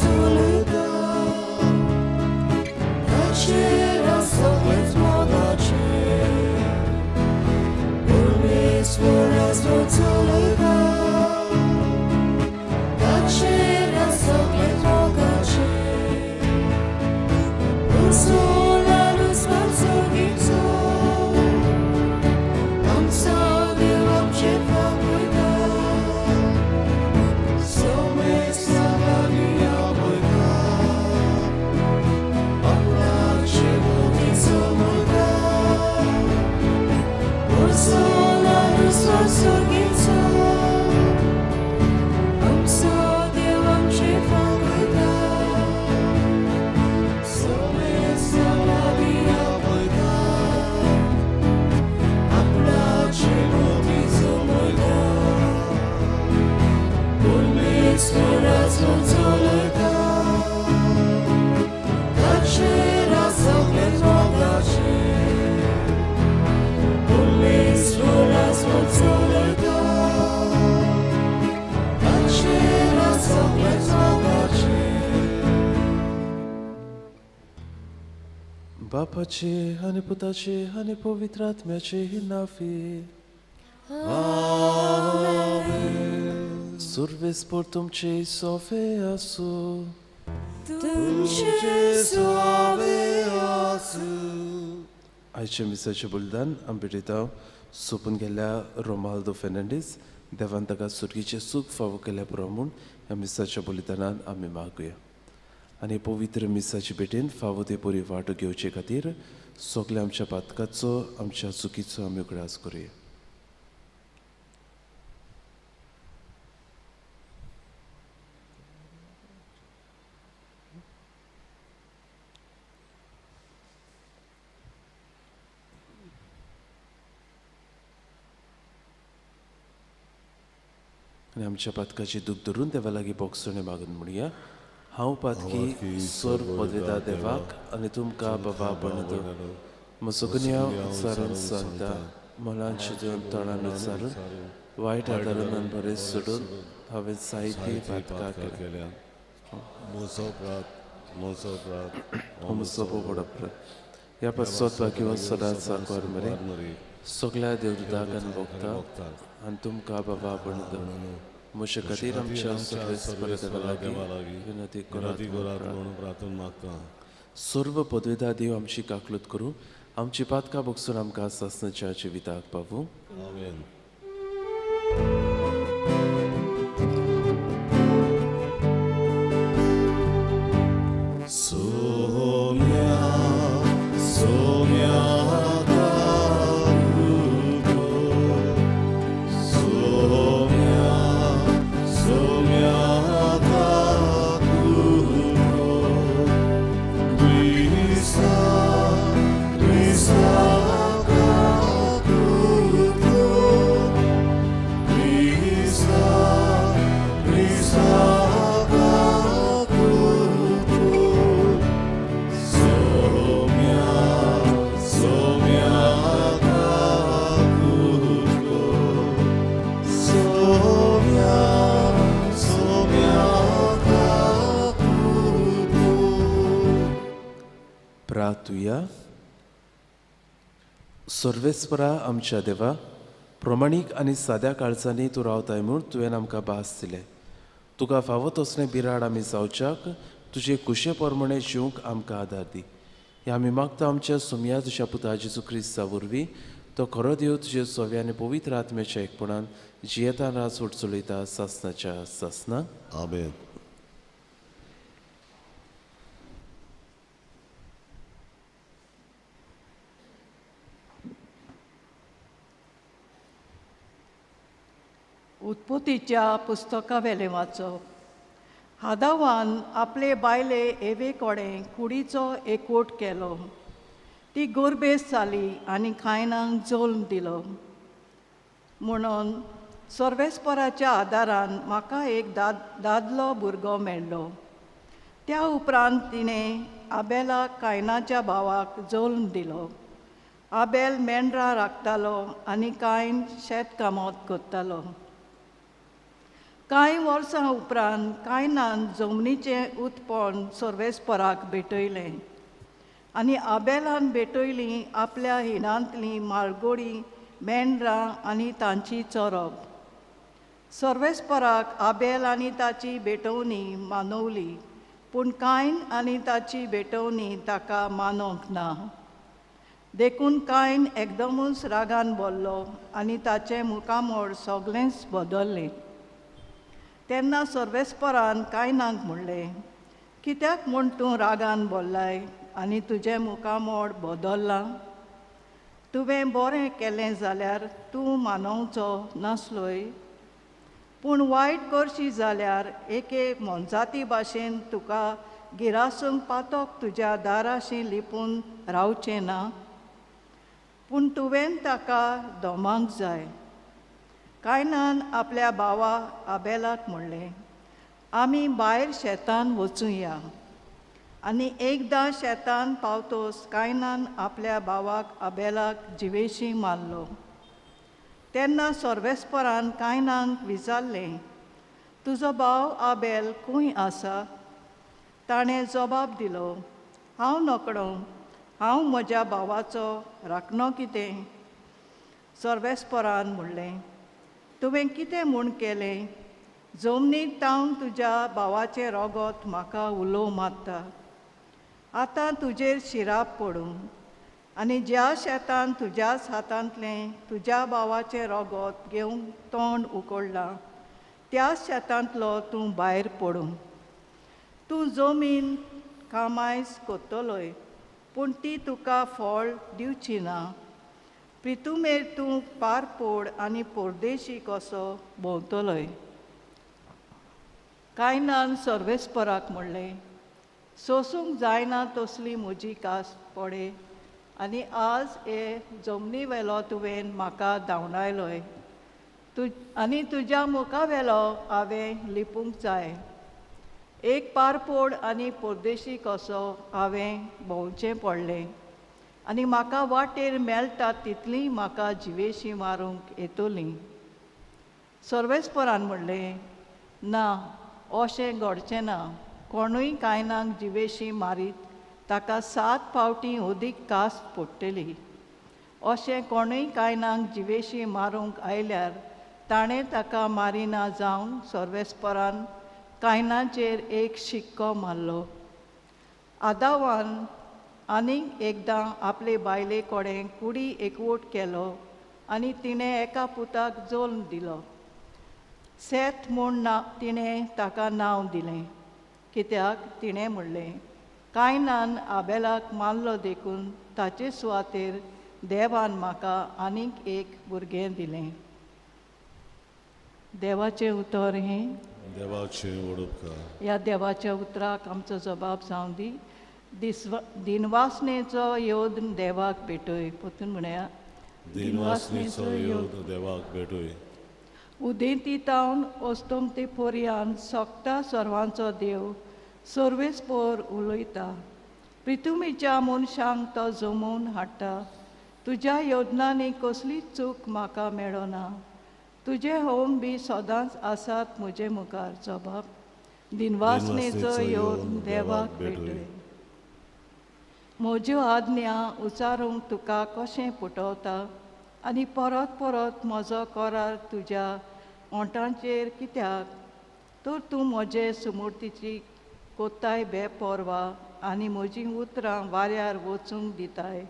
चलयता ताचेर सगळेच मोगाचे परमेश्वर चलयता ताचेर सगळेच मोगाचे बापाचे आनी पुताचे आनी पवित्र आत्म्याचे नांवी. आमेन. सुर्वेस्पर तुमचे सोवे आसूं. तुमचे सोवे आसूं. आयच्या मिसाचें बलिदान आमी भेटयता सोंपून गेल्ल्या रोमाल्दो फेर्नांडीस. देवान ताका सुर्गीचें सूख फावो केल्या पुरो म्हूण ह्या मिसाच्या बलिदानान आमी मागुया. आनी पवित्र मिसाचे भेटेन फावो ते परी वांटो घेवचे खातीर सगल्या आमच्या पातकाचो आमच्या चुकीचो आमी उगडास करुया. आनी आमच्या पातकाची दूख धरून देवा लागीं बोगसणें मागून म्हणया. हांव पातकी सर्व पदवेता देवाक आनी तुमकां बाबा बनतो म्हजो गुन्यांव उच्चारून सांगता मनान शिजून तोंडान उच्चारून वायट आदारून बरें सोडून हांवें साहित्य पातकां केल्या. म्हजो व्हड अपराध. ह्या पासत भाग्यवंत सदांच साकर मरे सगल्या देवदूताक आनी भोगता आनी तुमकां बाबा बनतो म्हजे खातीर आमच्या सर्वेस्पर देवा लागीं विनंती करात म्हणून प्रार्थना मागता. सर्व पदवेदा देव आमची काकलूत करूं आमची पातकां बगसून आमकां सासणाच्या जिविताक पावूं. आमेन. सर्वेस्परा आमच्या देवा प्रमाणीक आनी साद्या काळजांनी तूं रावताय म्हूण तुवें आमकां भास दिलें. तुका फावो तसलें बिराड आमी जावच्याक तुजे कुशे प्रमाणे जिवंक आमकां आदार दी. हे आमी मागता आमच्या सुमया तुज्या पुता जेजू क्रिस्ता वरवीं. तो खरो देव तुजे सोव्या आनी पवित्र आत्म्याच्या एकपणान जियेता राज चलयता सासनाच्या सासना. आमेन. उत्पत्तीच्या पुस्तकावेलें वाचप. आदावान आपले बायले एवे कडेन कुडीचो एकवट केलो. ती गोरबेस जाली आनी कायनाक जल्म दिलो. म्हणून सर्वेस्पराच्या आदारान म्हाका एक दादलो भुरगो मेळ्ळो. त्या उपरांत तिणें आबेलाक कायनाच्या भावाक जल्म दिलो. आबेल मेंढरां राखतालो आनी कायन शेतकामत करतालो. कांय वर्सां उपरांत कायनान जमनीचें उत्पन्न सर्वेस्पराक भेटयलें आनी आबेलान भेटयलीं आपल्या हिणांतलीं मालगोडी मेंढरां आनी तांची चोरप. सर्वेस्पराक आबेल आनी ताची भेटवणी मानवली, पूण कायन आनी ताची भेटवणी ताका मानोवंक ना. देखून कायन एकदमूच रागान भरलो आनी ताचें मुखामळ सगळेंच बदल्लें. तेन्ना सर्वेस्परान कायनाक म्हणलें, कित्याक म्हूण तूं रागान भरलाय आनी तुजें मुखामळ बदल्लां? तुवें बरें केलें जाल्यार तूं मानवचो नासलोय, पूण वायट करशी जाल्यार एके मोनजाती भाशेन तुका गिरासूंक पातक तुज्या दाराशी लिपून रावचें ना, पूण तुवें ताका दमांक जाय. कायनान आपल्या भावा आबेलाक म्हणलें, आमी भायर शेतान वचुया. आनी एकदां शेतान पावतोच कायनान आपल्या भावाक आबेलाक जिवेशी मारलो. तेन्ना सर्वेस्परान कायनाक विचारलें, तुजो भाव आबेल खंय आसा? ताणें जबाब दिलो, हांव नकळो, हांव म्हज्या भावाचो राखणो कितें? सर्वेस्परान म्हणलें, तुवें कितें म्हूण केलें? जमनीत तावन तुज्या भावाचें रोगोत म्हाका उलोव मारता. आतां तुजेर शिराप पडूं आनी ज्या शेतान तुज्याच हातांतलें तुज्या भावाचें रोगोत घेवंक तोंड उकडलां त्याच शेतांतलो तूं भायर पडूं. तूं जमीन कामायस कोत्तलोय, पूण ती तुका फळ दिवची ना. प्रितुमेर तूं पारपोड आनी परदेशी कसो भोंवतलोय. कायनान सर्वेस्पराक म्हणलें, सोसूंक जायना तसली म्हजी कास पडे आनी आज हे जमनी वेलो तुवें म्हाका धांवडायलोय आनी तुज्या मुखा वेलो हांवें लिपूंक जाय. एक पारपोड आनी परदेशी कसो हांवें भोंवचें पडलें आनी म्हाका वाटेर मेळटा तितलीं म्हाका जिवेशी मारूंक येतलीं. सर्वेस्परान म्हणलें, ना, अशें घडचें ना. कोणूय कायनाक जिवेशी मारीत ताका 7 फावटीं अदीक कास पडटली. अशें कोणूय कायनाक जिवेशी मारूंक आयल्यार ताणें ताका मारिना जावन सर्वेस्परान कायनाचेर एक शिक्को मारलो. आदावान आनीक एकदां आपले बायले कडेन कुडी एकवट केलो आनी तिणें एका पुताक जल्म दिलो. सेत म्हूण ना तिणें ताका नांव दिलें, कित्याक तिणें म्हणलें, कायनान आबेलाक मारलो देखून ताचे सुवातेर देवान म्हाका आनीक एक भुरगें दिलें. देवाचें उतर हें. देवाचें उडोवप. ह्या देवाच्या उतराक आमचो जबाब जावं दी. दिनवासनेचो योद देवाक भेटय. परतून म्हणया, दिनवासनेचो योद देवाक भेटय. उदेंती तावन अस्तमते पोरयान सोगता सर्वांचो देव सर्वेस्पोर उलयता. प्रितुमीच्या मनशांक तो जमोवन हाडटा. तुज्या योजनांनी कसलीच चूक म्हाका मेळना. तुजे होम बी सदांच आसात म्हजे मुखार. जबाब दिनवासनेचो योद देवाक भेटय. म्हज्यो आज्ञा उचारूंक तुका कशें पुटवता आनी परत परत म्हजो करार तुज्या ओंठांचेर कित्याक? तर तूं म्हजे सुमूर्तीची कोत्ताय बेपर्वा आनी म्हजीं उतरां वाऱ्यार वचूंक दिताय.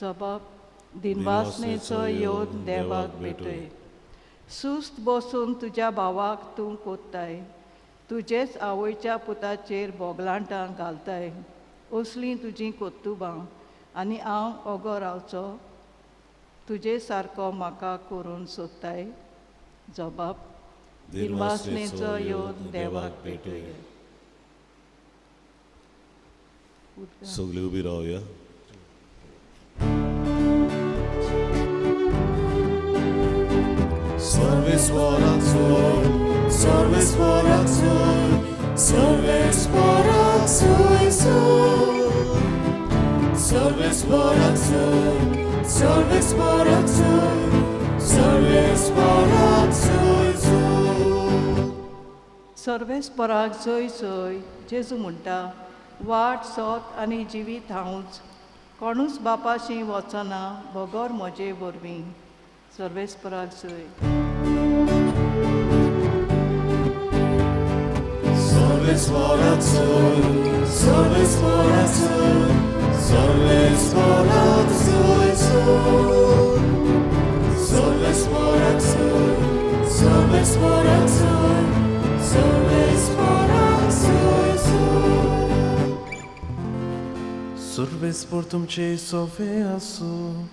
जबाब दिनवासनेचो योद देवाक भेटय. सुस्त बसून तुज्या भावाक तूं कोत्ताय, तुजेच आवयच्या पुताचेर बोगलांटां घालताय. असलीं तुजीं कोत्तुबां आनी हांव ओगो रावचो? तुजे सारको म्हाका करून सोदताय. जबाब दिनवासनेचो योद देवाक भेटय. सगळी उबी रावया. सर्वेस्पराक सर्वेस्पराक सर्वेस्पराक सर्वेस्पराक सर्वेस्पराक सर्वेस्पराक. सर्वेस्पराक जय जय. जेजू म्हणटा, वाट सोत आनी जिवीत हांवूच, कोणूच बापाशी वचना बगर म्हजे वरवीं. सर्वेस्पराक जय. सर्वेस्पराक जय, सर्वेस्पराक जय, सर्वेस्पराक जय जय. सर्वेस्पराक जय, सर्वेस्पराक जय, सर्वेस्पराक जय जय. सर्वेस्पर तुमचे सोवे आसूं.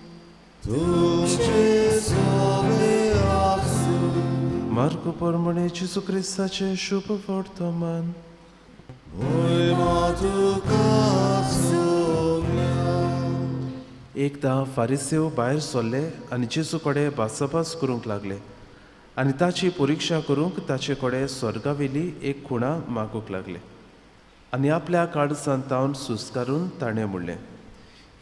तुमचे सोवे आसूं. मार्को प्रमाणे जेजू क्रिस्ताचें शुभ वर्तमान. महिमा तुका सोम्या. एकदां फारिसेव भायर सरले आनी जेजू कडेन भासाभास करूंक लागले आनी ताची परिक्षा करूंक ताचे कडेन स्वर्गावेली एक खुणा मागूंक लागले. आनी आपल्या काळजांत तावन सुस्कारून ताणें म्हणलें,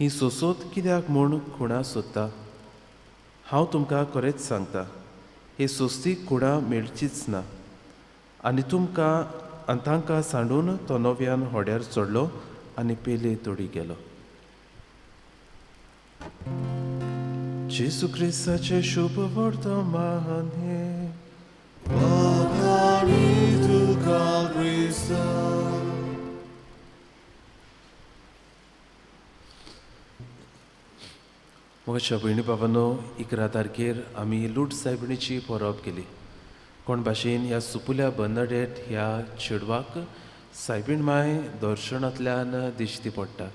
ही सोसोत कित्याक म्हूण खुणा सोदता? हांव तुमकां खरेंच सांगता, हे सोस्तीक खुणा मेळचीच ना. आनी तुमकां आनी तांकां सांडून तो नव्यान होड्यार चडलो आनी पेले तोडी गेलो. जेजू क्रिस्ताचें शुभ वर्तमान हें. वाखाणी तुका क्रिस्ता. म्हज्या भयणी बाबांनो, 11 तारखेर आमी लूट सायबिणीची परब केली. कोण भाशेन ह्या सुपुल्या बर्नाडेट ह्या चेडवाक सायबीण माय दर्शनांतल्यान दिश्टी पडटा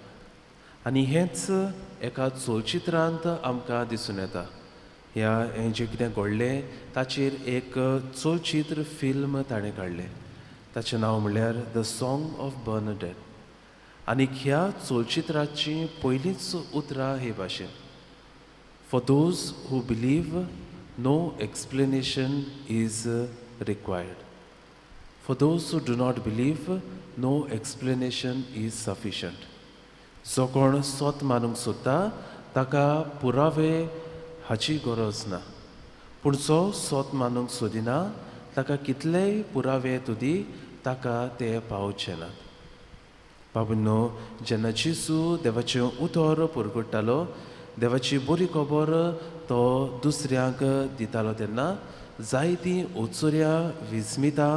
आनी हेंच एका चलचित्रांत आमकां दिसून येता. ह्या हें जें कितें घडलें ताचेर एक चलचित्र फिल्म ताणें काडलें. ताचें नांव म्हणल्यार the song of Bernadette. आनी ह्या चलचित्राचीं पयलींच उतरां हे भाशेन, For those who believe, no explanation is required. For those who do not believe, no explanation is sufficient. जो कोण सोत मानूंक सोदता ताका पुरावे हाची गरज ना, पूण जो सोत मानूंक सोदिना ताका कितलेय पुरावे तुदी ताका ते पावचे नात. बाबूनो, जेन्ना जेजू देवाचें उतर परगट्टालो, देवाची बरी खबर तो दुसऱ्यांक दितालो, तेन्ना जायतीं ओचोऱ्या विस्मिता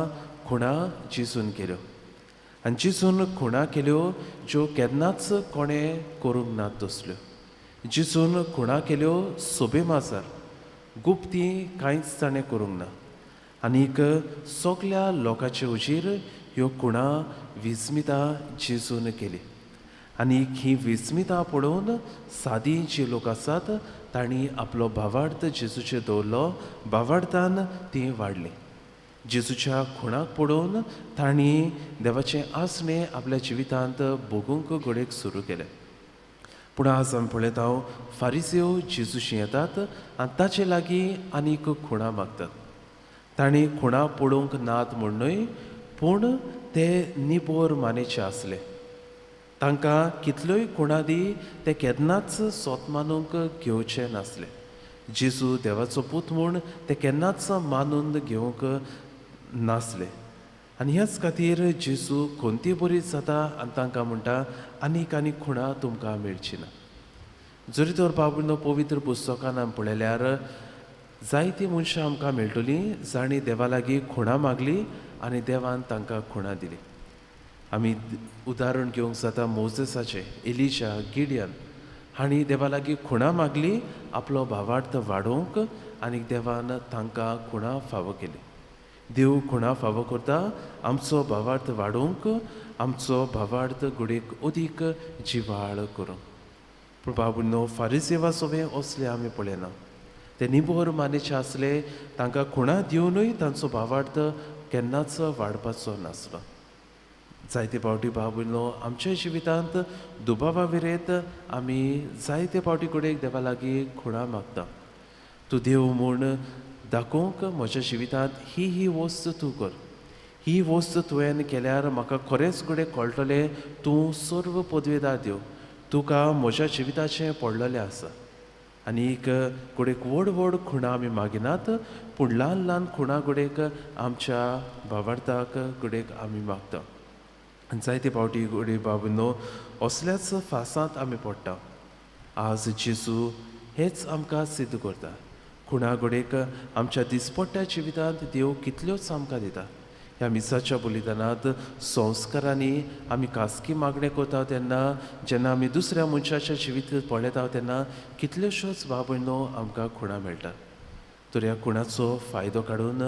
खुणा जेजून केल्यो. आनी जेजून खुणा केल्यो ज्यो केन्नाच कोणें करूंक नात तसल्यो. जेजून खुणा केल्यो सोबे माजार, गुप्ती कांयच ताणें करूंक ना. आनीक सगल्या लोकांचे हुजीर ह्यो खुणा विस्मिता जेजून केली. आनी ही विस्मिता पळोवन सादी जे लोक आसात तांणी आपलो भावार्थ जेजूचेर दवरलो. भावार्थान ती वाडली. जेजूच्या खुणाक पळोवन तांणी देवाचें आसणें आपल्या जिवितांत भोगूंक घडयेक सुरू केलें. पूण आज आमी पळयता फारिसेव जेजूशी येतात आनी ताचे लागीं आनीक खुणां मागतात. तांणी खुणां पळोवंक नात म्हूण न्हय, पूण ते निबोर मानेचे आसले. तांकां कितल्योय खुणां दी ते केन्नाच सोत मानूंक घेवचे नासले. जेजू देवाचो पूत म्हूण ते केन्नाच मानून घेवंक नासले. आनी ह्याच खातीर जेजू कोणती बरी जाता आनी तांकां म्हणटा, आनीक आनीक खुणां तुमकां मेळची ना. जरी तर बाबूनो, पवित्र पुस्तकान आमी पळयल्यार जायतीं मनशां आमकां मेळटलीं जांणी देवा लागीं खुणां मागली आनी देवान तांकां खुणां दिली. आमी उदाहरण घेवंक जाता मोजेसाचें, एलिशा, गिडियन हांणी देवा लागीं खुणां मागली आपलो भावार्थ वाडोवंक आनी देवान तांकां खुणां फावो केली. देव खुणां फावो करता आमचो भावार्थ वाडोवंक, आमचो भावार्थ घडयेक अदीक जिवाळ करूंक. पूण बाबूनो, फारिसेवा सोवें असलें आमी पळयना. ते निबोर मानेचे आसले, तांकां खुणां दिवनूय तांचो भावार्थ केन्नाच वाडपाचो नासलो. जायते फावटी बाबूनो, आमच्या जिवितांत दुबावा विरेत आमी जायते फावटी कडेन देवा लागीं खुणां मागता. तूं देव म्हूण दाखोवंक म्हज्या जिवितांत ही ही वस्त तूं कर, ही वस्त तुवें केल्यार म्हाका खरेंच कडेन कळटलें तूं सर्व पदवेदार देव, तुका म्हज्या जिविताचें पडलेलें आसा. आनी एक घोडेक व्हड व्हड खुणां आमी मागिनात, पूण ल्हान ल्हान खुणां घोडेक आमच्या भावार्थाक घोडेक आमी मागता. आनी जायते फावटी घोडे बाबूनो असल्याच फासांत आमी पडटा. आज जेजू हेच आमकां सिद्ध करता. खुणा घोडेक आमच्या दिसपट्ट्या जिवितांत देव कितल्योच आमकां दिता. ह्या मिसाच्या बलिदानांत संस्कारांनी आमी खासगी मागणें करता तेन्ना, जेन्ना आमी दुसऱ्या मनशाच्या जिवीत पळयता तेन्ना कितल्योश्योच बाबयनो आमकां खुणां मेळटा. तर ह्या खुणाचो फायदो काडून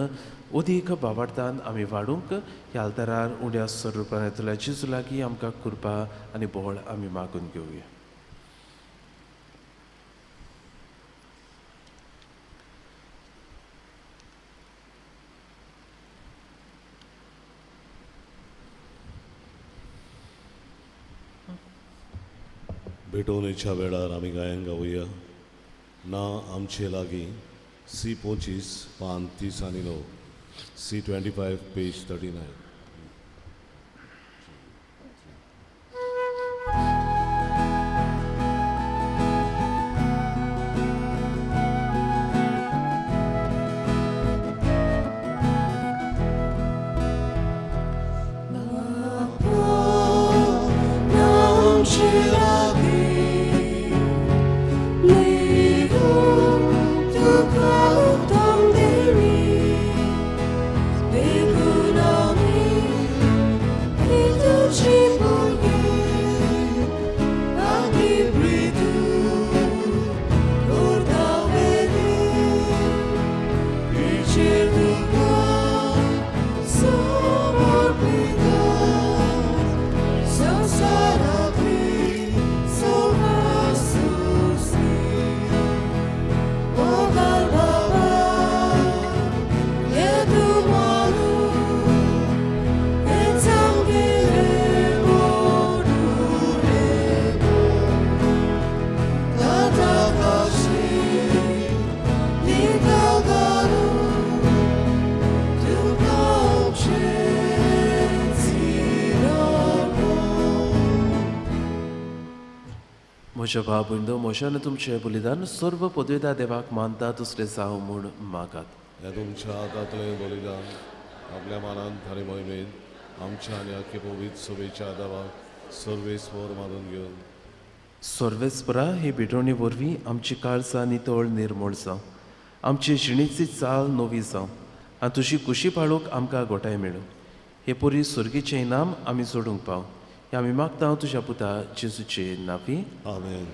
अदीक बाबार्थान आमी वाडूंक ह्या आल्तारार उण्या स्वरुपान येतल्या जेजू लागीं आमकां कृपा आनी बळ आमी मागून घेवया. भेटवणेच्या वेळार आमी गायन गावया. ना आमचे लागीं सी 25 पान 30 आनी 9, सी 25 पेज 39. म्हज्या भाव भयणो, म्हज्यान तुमचें बलिदान सर्व पदवेदा देवाक मानता दुसरें जावं म्हूण मागात. ह्या तुमच्या हातांतलें बलिदान आपल्या मानान थारे मोहिमेन आमच्या आनी आख्खे पवित्र सभेच्या देवाक सर्वेस्पर मानून घेवन सर्वेस्परा ही भेटवणी वरवीं आमची काळजां नितळ निर्मूळ जावं, आमची जिणेची चाल नवी जावं आनी तुजी कुशी पाळूंक आमकां गोठाय मेळूं. हे परी सुर्गीचें इनाम आमी जोडूंक पाव हे आमी मागता तुज्या पुता जेजूचे नांवी. आमेन.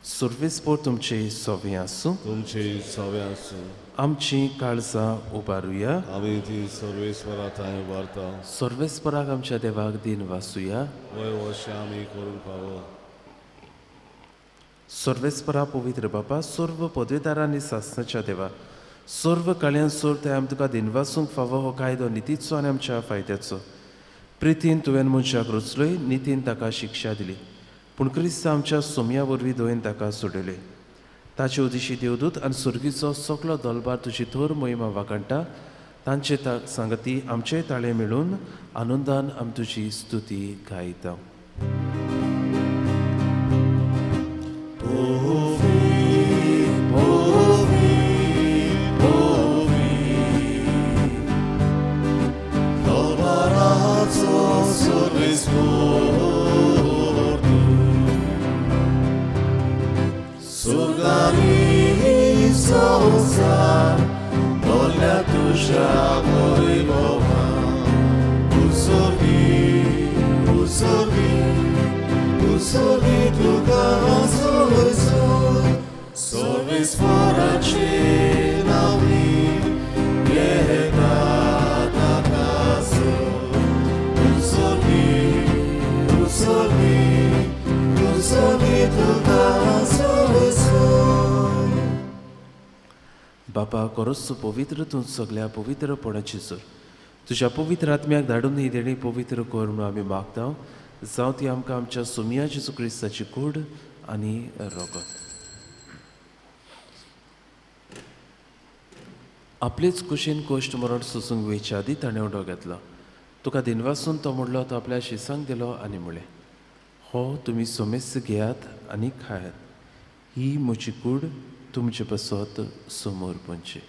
सर्वेस्पर तुमचे सवे आसूं. तुमचे सवे आसूं. आमची काळजां उबारुया. आमी ती सर्वेस्परा थंय उबारता. सर्वेस्पराक आमच्या देवाक दिन वासुया. वय अशें आमी करूंक फावो. सर्वेस्परा पवित्र बापा, सर्व पदवेदारांनी सासणाच्या देवा, सर्व काळ्यान सोर ते आमी तुका दिनवासूंक फावो हो कायदो नितीचो आनी आमच्या फायद्याचो. प्रितीन तुवें मनशाक रचलोय, नितीन ताका शिक्षा दिली, पूण क्रिस्त आमच्या सोम्या वरवीं दयेन ताका सोडयले. ताचे उदिशी देवदूत आनी सुर्गीचो सगलो दलबार तुजी थोर मोहिमा वाखाणटा. तांचे सांगती आमचे ताळे मेळून आनंदान आमी तुजी स्तुती गायता. बापा, खरोच तूं पवित्र, तूं सगल्या पवित्रपणाची जोर. तुज्या पवित्र आत्म्याक धाडून ही देणी पवित्र कर म्हणून आमी मागता. जावं ती आमकां आमच्या सोमिया जेजू क्रिस्ताची कूड आनी रगत. आपलेच कुशीन कोश्ट मरण सोसूंक वयच्या आदीं ताणें उडो घेतलो. तुका दिनवासून तो म्हणलो, तो आपल्या शिसांक दिलो आनी म्हणलें, हो तुमी सोमेस्त घेयात आनी खायात. ही म्हजी कूड तुमचे पासत समोर पंची.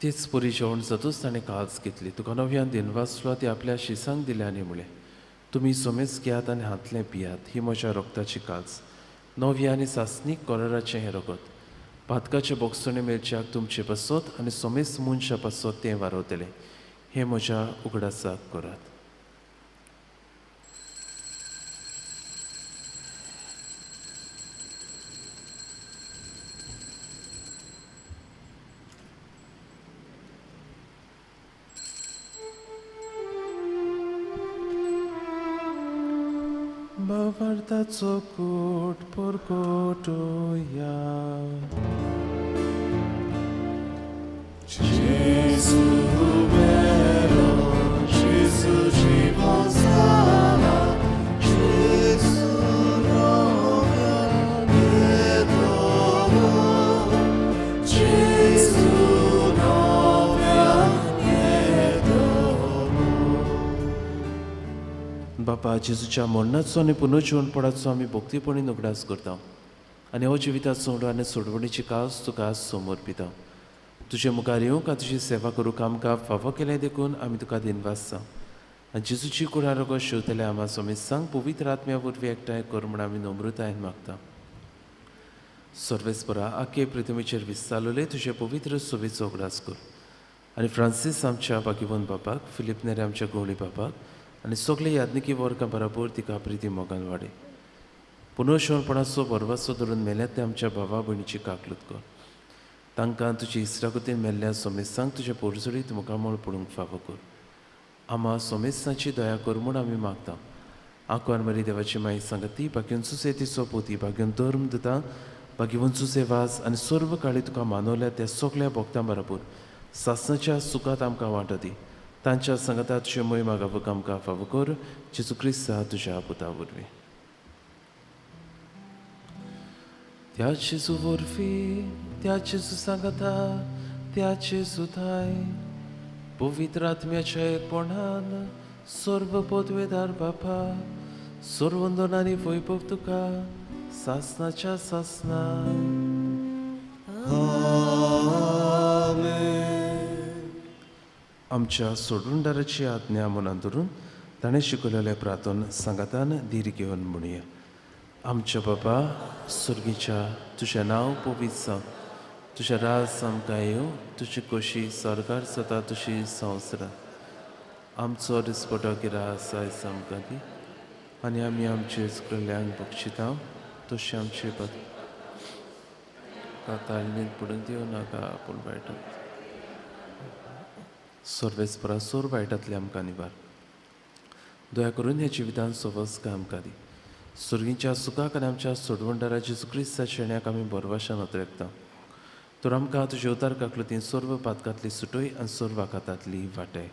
तेच परी जेवण जातूच ताणें काळज घेतली. तुका नव्यान दिनवासलो, ती आपल्या शिसांक दिल्या आनी म्हळें, तुमी सोमेस घेयात आनी हांतलें पियात, ही म्हज्या रोगताची काळज, नव्या आनी सासणीक कोलराचें हें रगत. पातकाचे बोगसणे मेळच्याक तुमचे पासत आनी सोमेस मनशा पासत तें वारवतलें. हें म्हज्या उगडासाक करात. भावार्थाचो कोट परकोटोया. Gesù bello, Gesù ci salva, Gesù novia nietono, Gesù novia nietono. बापा, जेजूच्या मरणाचो आनी पुनर्जिवणपणाचो आमी भक्तीपणी उगडास करता आनी हो जिविताचो उडो आनी सोडवणीची कास तुका समर्पिता. तुजे मुखार येवंक आनी तुजी सेवा करूंक आमकां फावो केलें देखून आमी तुका दिनवासता. आनी जेजूची कुडां रोगो शिवतले आमा सोमेस्तांक पवित्र आत्म्या वरवीं एकठांय कर म्हूण आमी नम्रतायेन मागता. सर्वेस्परा, आखे पृथ्वीचेर विस्तारलेले तुजे पवित्र सोबेचो उगडास कर आनी फ्रांसीस आमच्या बागिवन बापाक, फिलीप नेरे आमच्या गवळी बापाक आनी सगळे याज्ञिकी वर्गां बराबर तिका प्रिती मोगान वाडय. पुनर्शवणपणाचो बरवासो धरून मेल्यात ते आमच्या भावा भयणीची काकलूत कर. तांकां तुजी इस्रागतीन मेल्ल्या सोमेस्तांक तुजे पोरजोडीत मुखामळ पडूंक फावो कर. आमा सोमेस्तांची दया कर म्हूण आमी मागता. आंकवार मरी देवाची माई सांगती, भाग्यन सुसेतीचो पोती, भाग्यन धर्म दिता, भाग्यवन सुसे वास आनी सर्व काळी तुका मानवल्या त्या सगळ्या भक्तां बराबर सासणाच्या सुखात आमकां वांटो दी. तांच्या सांगाता तुजे मोय मागावक आमकां फावो कर. जेजू क्रिस्ता तुज्या पुता वरवीं. त्या जेजू वरवीं, त्या जेजू सांगाता, त्या जेजू थाय पवित्र आत्म्याच्या एकपणान सर्व पदवेदार बापा, सर्वंदन आनी वैभव तुका सासणाच्या सासणा. आमच्या सोडूनदाराची आज्ञा मनान धरून ताणें शिकयलेलें प्रार्थन सांगातान धीर घेवन म्हणया. आमच्या बाबा सुर्गीच्या, तुजें नांव पवित्र जावं, तुजें राज आमकां येवं, तुजी खोशी सरकार जाता तुजी संवसारांत. आमचो दिसपटो गिरास आयज आमकां दी आनी आमी आमचे कल्याण बक्षिता तशें आमचे ताळमेळ पडून दिवं नाका पूण वायटात सर्वेस्परा सोर वायटांतले आमकां निवार. दया करून ह्या जिवितान सवस काय आमकां दी. सुर्गीच्या सुखाक आनी आमच्या सोडवणदारा जेजू क्रिस्ताच्या शेण्याक आमी बरवाशान अतरेकता. तर आमकां तुजे उतार काकलुतीन सर्व पातकांतली सुटय आनी सर्व आघातांतली वाटय.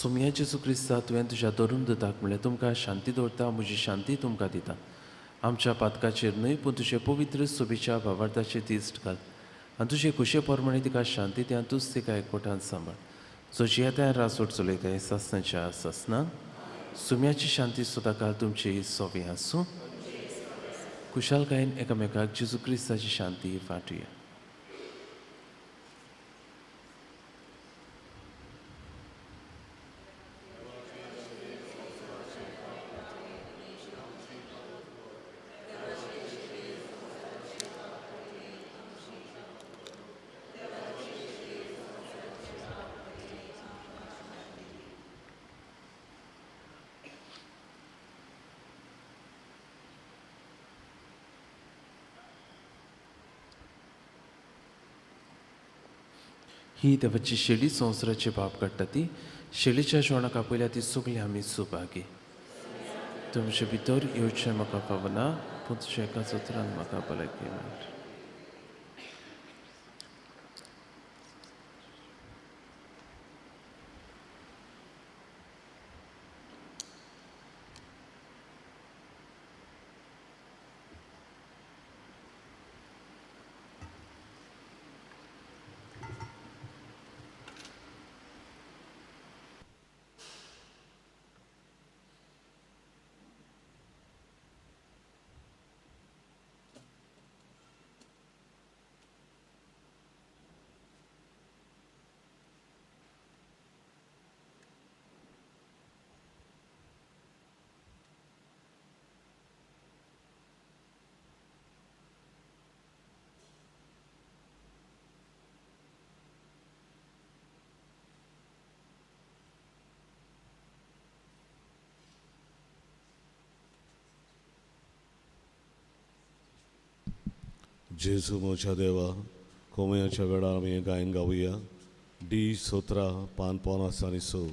सोमया जेजू क्रिस्ता, तुवें तुज्या धरून दुताक म्हणलें, तुमकां शांती दवरता, म्हजी शांती तुमकां दिता. आमच्या पातकाचेर न्हय पूण तुजे पवित्र सोबीच्या भावार्थाचेर दिश्ट घाल आनी तुजे खुशे प्रमाणे तिका शांती दी आनी तूंच तिका एकवटान सांबाळ. जो जियेता रासोट चलयता सासणाच्या सासणां. सुम्याची शांती सदांकाळ तुमची सोबी आसूं. खुशालकायेन एकामेकाक जेजू क्रिस्ताची शांती वांटुया. ही देवाची शेळी संवसाराचे पाप काडटा ती शेळीच्या जेवणाक आपयल्या ती सगळी आमी सुभागी. तुमचे भितर येवचें म्हाका फावना पूण तुज्या एकाच उतरान म्हाका भलायकी मेळटा. जेजू म्हज्या देवा, कोमयाच्या वेळार आमी हें गायन गावया. डी 17 पान 56,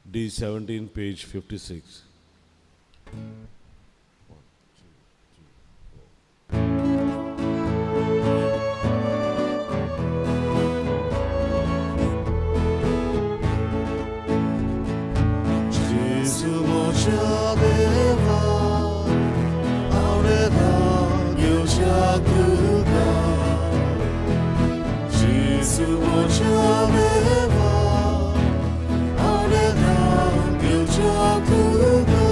डी 17 पेज 56. जेजू म्हज्या देवा, आवडता घेवच्या तुका. जेजू म्हज्या देवा, आवडता घेवच्या तुका.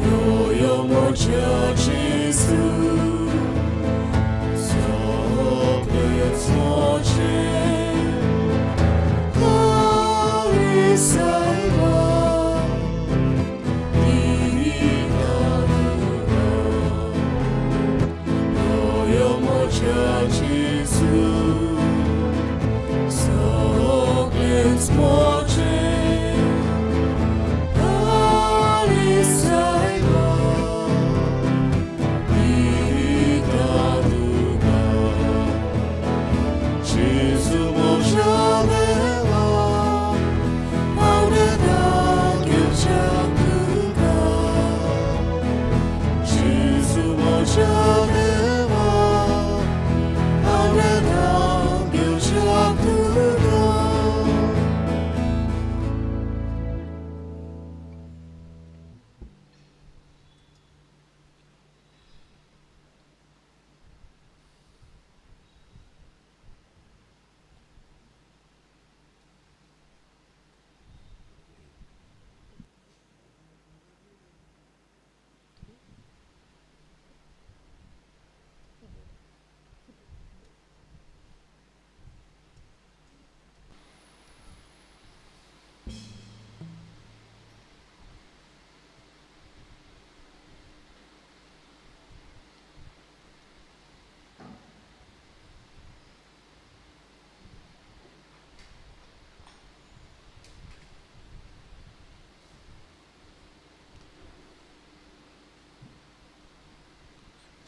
यो यो म्हज्या जेजू, सगळेंच म्हजें.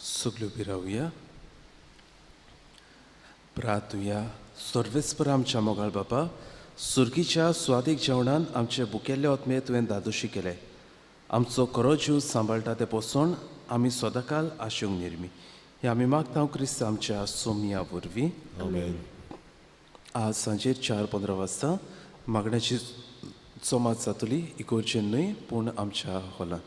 सगल्यो बिरावया प्रातुया. सर्वेस्पर आमच्या मोगाळ बापा, सुर्गीच्या स्वादीक जेवणान आमचे बुकेल्ले आत्मे तुवें दादोशी केले. आमचो खरो जीव सांबाळटा तें पोसण आमी सदांकाल आशेवंक निर्मी. हे आमी मागता क्रिस्त आमच्या सोमया वरवीं. आमेन. आज सांजेर 4:15 वाजता मागण्याची जमात जातली, इगोर्जेन न्हय पूण आमच्या हॉलान.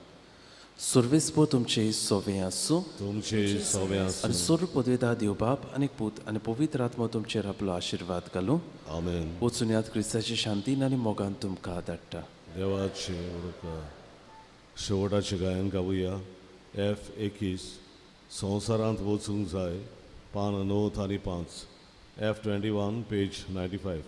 सर्वेस्पर तुमचे सोवे आसूं, तुमचे सोवे आसूं. आनी सर्व पदवेदा देव बाप आनी पूत आनी पवित्र आत्मो तुमचेर आपलो आशिर्वाद घालूं. आमेन. वचून याद क्रिस्ताची शांतीन आनी मोगान तुमकां धाडटा. देवाचे उडका शेवटाचे गायन गावया. एफ 21 संवसारांत वचूंक जाय, पान 9 आनी 5, एफ 21 पेज 95.